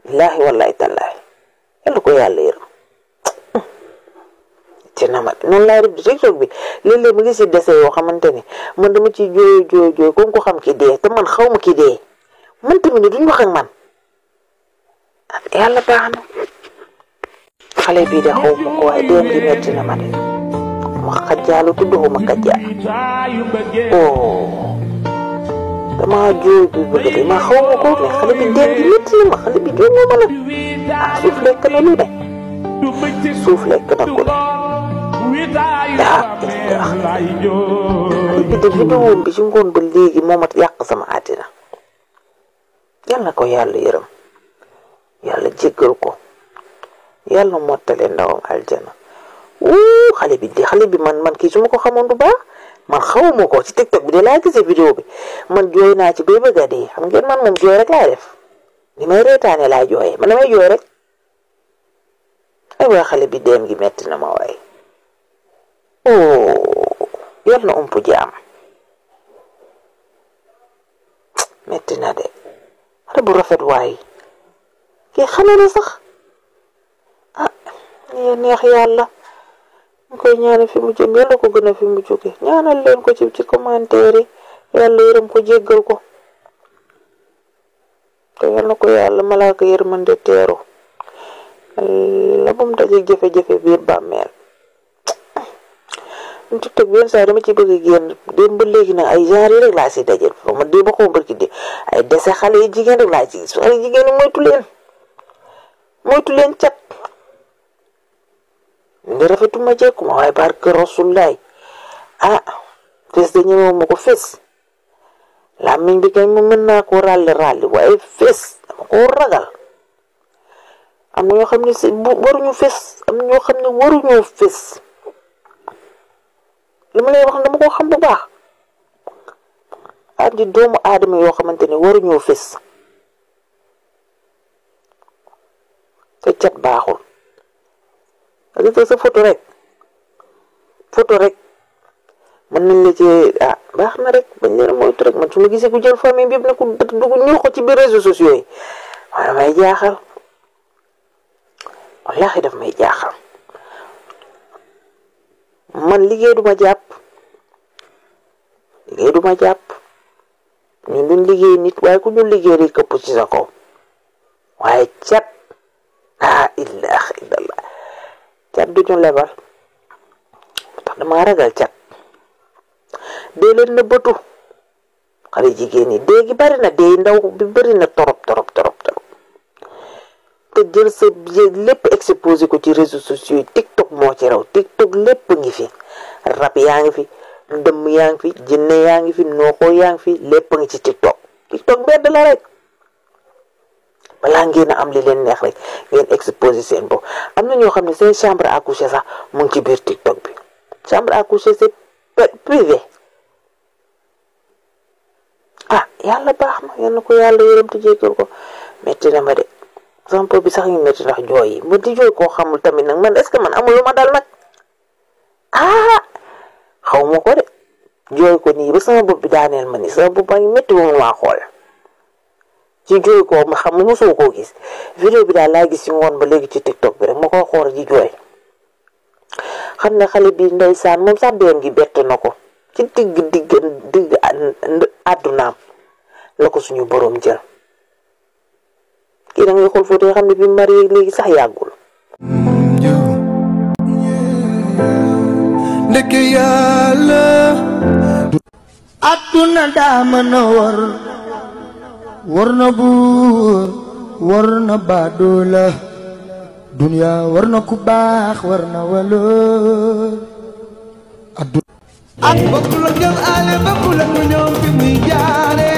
billaahi wallaahi tallaahi yàlla ko yàlla yërëm ci na ma noonu laay def di TikTok bi léeg-léeg mu ngi si dese yoo xamante ne man dama ciy jooy comme ko xam ki dee te man xaw ma ki dee man tamit ne duñ wax ak man yàlla baax na xale bii de xaw ma ko waaye déem gi metti na ma de ma xajjaalu tudduma kajjaa dama jooy bi bëgg de ma xaw ma ko mais xale bi déem gi metti na ma xale bi jooy ma nag suuf lekk na lu de suuf lekk na ko de xale bi de vidéo bi ci ngoon ba léegi moo ma yàq sama àddina yal na ko yàlla yërëm yàlla jéggal ko yàlla mottale ndawam aljana xale bi man kii su ma ko xamoon du baax man xawuma ko ci TikTok bi de laa gisee vidéo bi man jooy naa ci bay bëgg a dee xam ngeen man moom jooy rek laay def ni may reetaane laay jooyee man damay jooy rek ay waay xale bi deem gi metti na ma waaye yal na ump jaam metti na de xale bu rafet waay kii xale na sax ya neex yàlla ñu koy ñaanal fi mu jëm yàlla ko gën a fi mu jóge ñaanal leen ko ci commentaire yi yàlla yërëm ko jéggal ko te yàlla ko yàlla malaaka yërmande teeru la bu mu daje jafe-jafe biir bàmmeel TikTok bi yenn saa dama ci bëgg a génn démb ba léegi nag ay genre yi rek laa si dajal fa ma dee ba xaw barki de ay dese xale yi jigéen rek laa ci gis xale jigéen yi moytu leen cat nga rafetuma jekkuma waaye barke Rasulullaay fes de ñëmewu ma ko fes làmmiñ bi kañ mu mën naa ko ràlli waaye fes dama ko ragal am na ñoo xam ne waruñu fes am na ñoo xam ne waruñoo fes li ma lay wax dama ko xam bu baax am di doomu aadama yoo xamante ne waruñoo fes te cat baaxul gis nga sa photo rek mën nañ la ci baax na rek bañ leen moytu rek man su ma gisee ku jël famille bi yëpp ne ku dugg ñuul ko ci biir réseaux sociaux yi waaye may jaaxal wallaahi daf may jaaxal man liggéey duma jàpp ñun duñ liggéey nit waaye ku ñu liggéey rek këpp ci sa kaw waaye cat ilaaha illallah cat duñu lebal tax dama ragal cat dee leen na bëtu xale jigéen ñi dee gi bari na dee ndaw bi bari na torop te jël sa lépp exposé ko ci réseaux sociaux yi TikTok moo ci raw TikTok lépp ngi fi rab yaa ngi fi dëmm yaa ngi fi jinne yaa ngi fi nooxoo yaa ngi fi lépp ngi ci TikTok mbedd la rek balaa ngeen a am li leen neex rek ngeen exposé seen bopp am na ñoo xam ne seen chambre à coucher sax mu ngi ci biir TikTok bi chambre à coucher c'est privé yàlla baax na yal na ko yàlla yërëm te jéggal ko metti na ma de sama bopp bi sax ñu metti ndax jooy yi ma di jooy koo xamul tamit nag man est-ce que man amul lu ma dal nag xaw ma ko de jooy ko nii ba sama bopp bi daaneel ma nii sama bopp baa ngi metti ba maa xool ci jooy ko ma xam ne mosoo koo gis vidéo bi daal laa gis ci ngoon ba léegi ci TikTok bi rek ma koy xool ji jooy xam ne xale bi ndeysaan moom sax deem gi bett na ko ci digg àddunaam la ko suñu boroom jël kii da ngay xool photo yoo xam ne bi marié léegi sax yàggul ndeke yàlla àdduna daa mën a war na buur war na baadoola dunya war na ku baax war na waloor àdduna ak bëgg la jël ale bëgg la ñu ñëw fi muy jaare